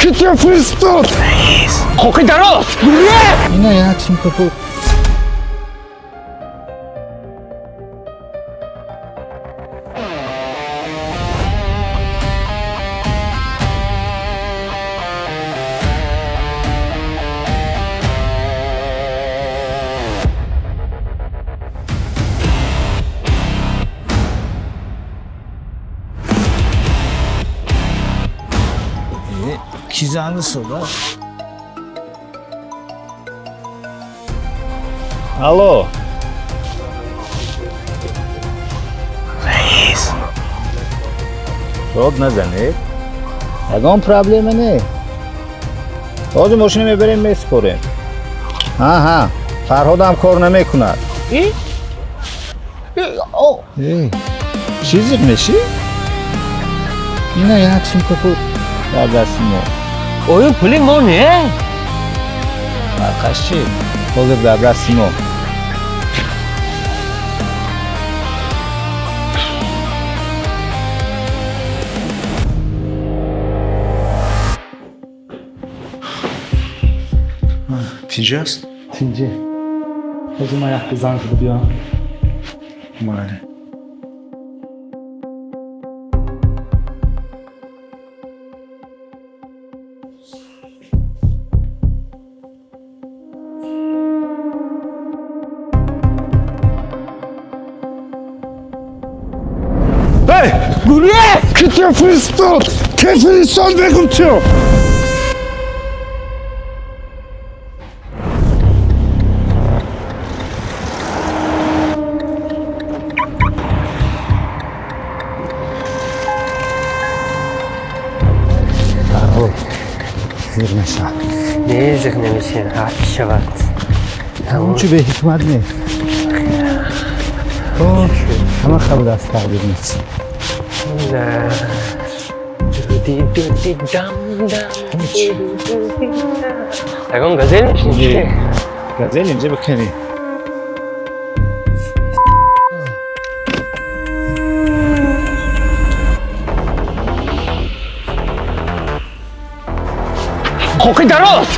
Ки тя фиристод? Хоки дароз. Ина як сумка пул. Ки занг сода? Алло. Раис. Дод назанед. Ягон проблема не. Ҳозир мошина мебарем, месупорем. Ҳа, Фарҳодам кор намекунад. И? Э, чӣ зиқ мешӣ? Ина як сумка пул дар дасти мо. Оё пули мо не? Фарқаш чӣ? Ҳозир дар дасти мо. Тинҷӣ аст? Тинҷӣ. Ҳозир ман якта занг зада биём. Майли. Эй, ки тя фиристод? Ки фиристод, мегум тю? Фарҳод, зиқ наша. Не, зиқ намешем, ҳар чӣ шавад. Он чӣ беҳикмат не. Ҳама хабар аз тақдир нест. Не. Дуди дуди дам дам. Ягон газел мешнӣ чӣ? Газел инҷа бикунӣ. Хоки дароз.